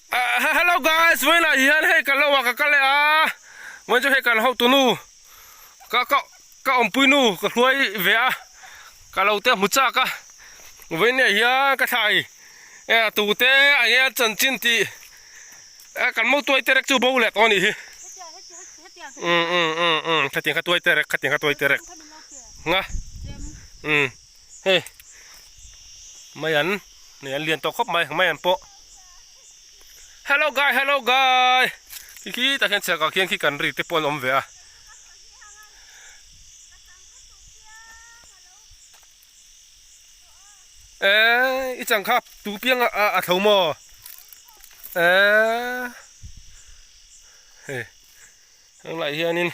Hello guys, vawiinah hian hei kan lo ah ka kal leh a, vawiin chu hei kan hotunu ka ka ka awmpui nu ka hruai ve a, ka lo te hmu chak a, vawiin ah hian ka thlai e tute a nge a chanchin tih kan motuai te rek chu bo leh tawh a nih hi, um um um um khatiang kha tuai te rek khatiang kha tuai te rek nga um. Hei mai an nei an lian tawh khawp mai mai an pawh hello guy hello guy khi khi tah khian chhiah kah khian khi kan ri te pawh an awm ve a eh i chang kha tu piang a a tho maw eh hei heng lai hianin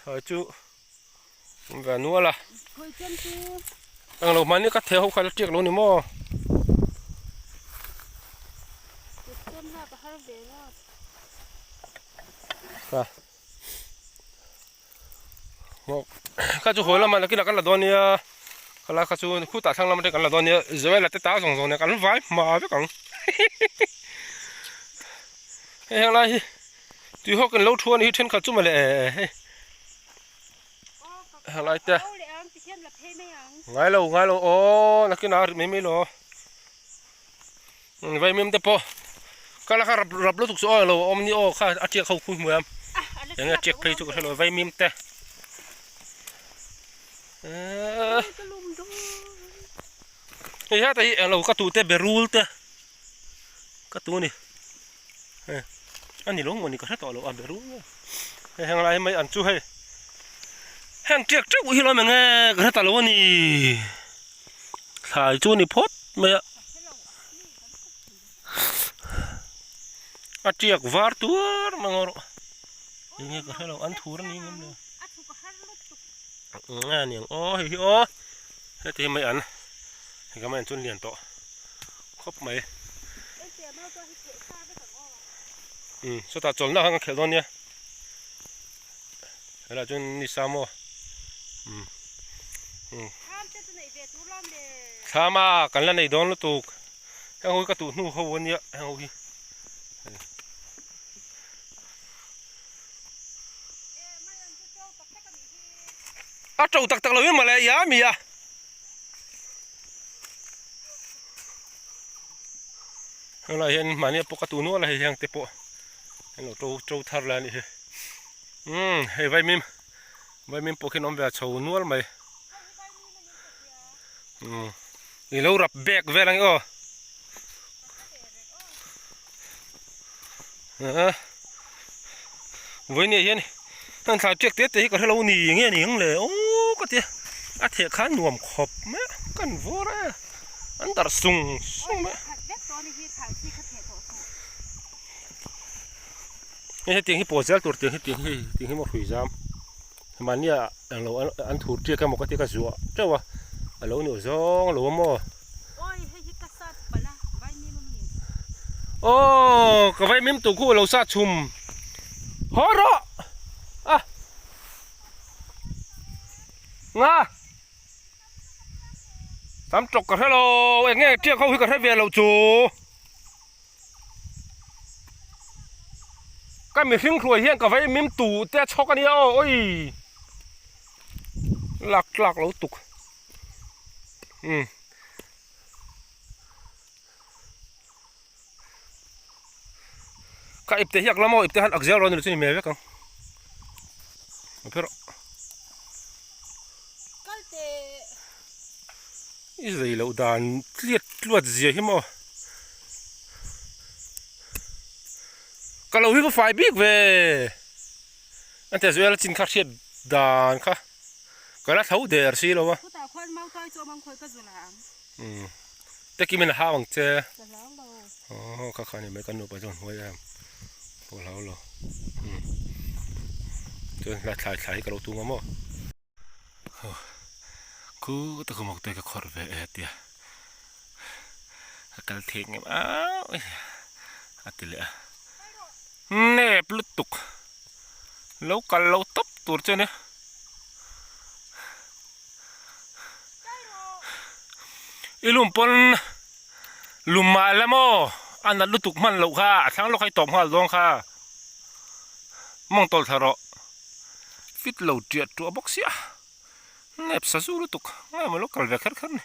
thlai chu. Ve nual a. Ang lo hmani ka theh ho kha la tiak lo ni maw. Ka. Ka chu hawi lama nakinah kan la dawn nia. Khala kha chu khutah thlang lam atang kan la dawn nia. Joel-a te ta zawng zawng nia kan vai hma vek ang. Hei heng lai hi tuihawk in lo thu a ni hi thenkhat chu mawle hei. Helai te ngai lo ngai lo aw nakin a ri mai mai lo vaimim te pawh ka la kha rap rap lutuk chu aw lo awm ni aw kha a tiak ho khu hmuh em eng nge tiak phei chu ka hre lo vaimim te eee hei heta hi eng lo ka tu te berul te ka tu ni. Hei a ni lo maw ni ka hre tawh lo a be ru nge hei heng lai mai an chu hei heng tiak teuh hi lo eng nge ka hre ta lo a ni thlai chu a ni phawt mai a a tiak var tuar mai ngaw rawh eng nge ka hre lo an thur a ni ngam lo nge a ni ang aw hei hi aw heti hi mai an hei ka mai an chu an lian tawh khawp mai. Umm sawtah chawlhna khan kan khelh dawn nia helaiah chuan ni sa maw umm umm thlam a kan la nei dawn lutuk heng ho hi ka tuh hnu ho ania heng ho hi. A to tak tak lo in mawle ia mi a. Helai hian mahni pawh ka tu nual a hei heng te pawh an lo to to thar lai a nih hi umm hei vaimim vaimim pawh khian awm ve a chho nual mai umm i lo rap bek vel ang e aw ah vawinia hian heng thlai tiak te te hi ka hre lo ni nge ni ang le aw ka ti a theh khan nuam khawp mai a kan vawr e an darh sung sung mai a hei hetiang hi pawl zel tur tiang hi tiang hi tiang hi maw hrui zam mahnia englo an thur tiak emaw ka tia ka zuah teuh a a lo ni zawng lo a maw. Awi hei hi ka sat palh a vaimim a mi. Aw ka vaimim tur khu a lo sat chhum haw rawh a nga tam tawk ka hre lo eng nge tiak ho hi ka hre ve lo chu ka mihring hruai hian ka vaimim tuh te a chhawk a nia aw awi lak tlak lo tuk. Umm. Ka ipte hi ak lama ipte han ak zel rawn ni chu ni hmel vek ang. A phe rawh. I zei loh dan tliat tluat zia hi maw. Ka lo hi ka fai bik ve. An tia zual chin kha hriat dan kha. Ka la tho der si lo a. Chutah khuan mau tai chu awm ang khawi ka zu la ang. Umm. Te kim in a hau ang che. Ka hlau lo. Aw kha kha ni mai kan nupa chuan huai em. Pawh hlau lo. Umm. Chuan hla thlai thlai hi ka lo tum a maw. Khu ta khu mawk te ka khawrh ve e tia. Ka kal thei ngem au a ti leh a. Nep lutuk. Lo kal lo tawp tur che nia. I lum pawn lum mah la maw? A nat lutuk hman loh kha, a thlang lawk a i tawp nghal dawn kha. Mawng tawlh thla rawh. Fit lo tiah tuah bawk sia. Nep sa zu lutuk. Ngai maw lo kal ve kher kher ni.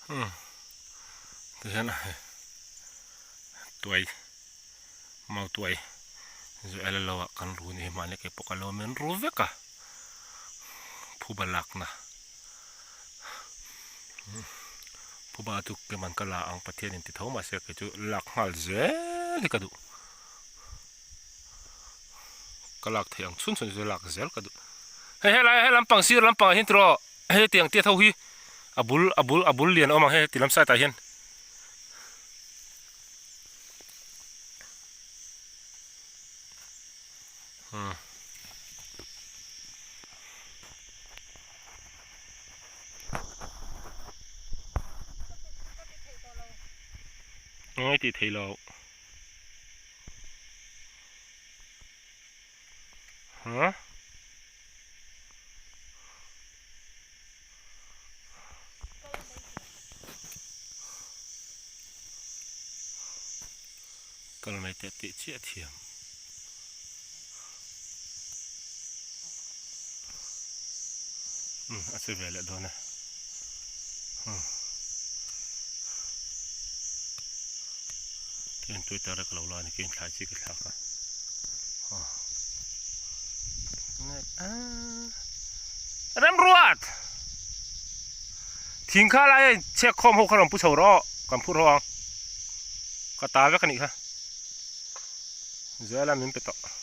Hmm. Tihian tuai mau tuai zu ela lo ah kan ru ni hi mahni kei pawh ka lo men ru vek a phuba lakna phuba chu keman ka la ang Pathian in ti tho mahse kei chu lak nghal zel hi ka duh ka lak theih ang chhun chhun chu lak zel ka duh hei helai he lampang sir lampang ah hian tiraw hei tiang te tho hi a bul a bul a bul lian a awm ang hei ti lam side ah hian. Ngawi tih theih loh. Huh? Kal mai teh tih chiah thiam. Umm a che ve leh dawn e. Umm. Tihian twitter a ka lo la a ni khi thlai chi ka thlak a. Remruat! Thing kha lai a chhiak khawm ho kha rawn pu chho rawh kan phur ho ang. Ka ta vek a nih kha. Zela min pe tawh.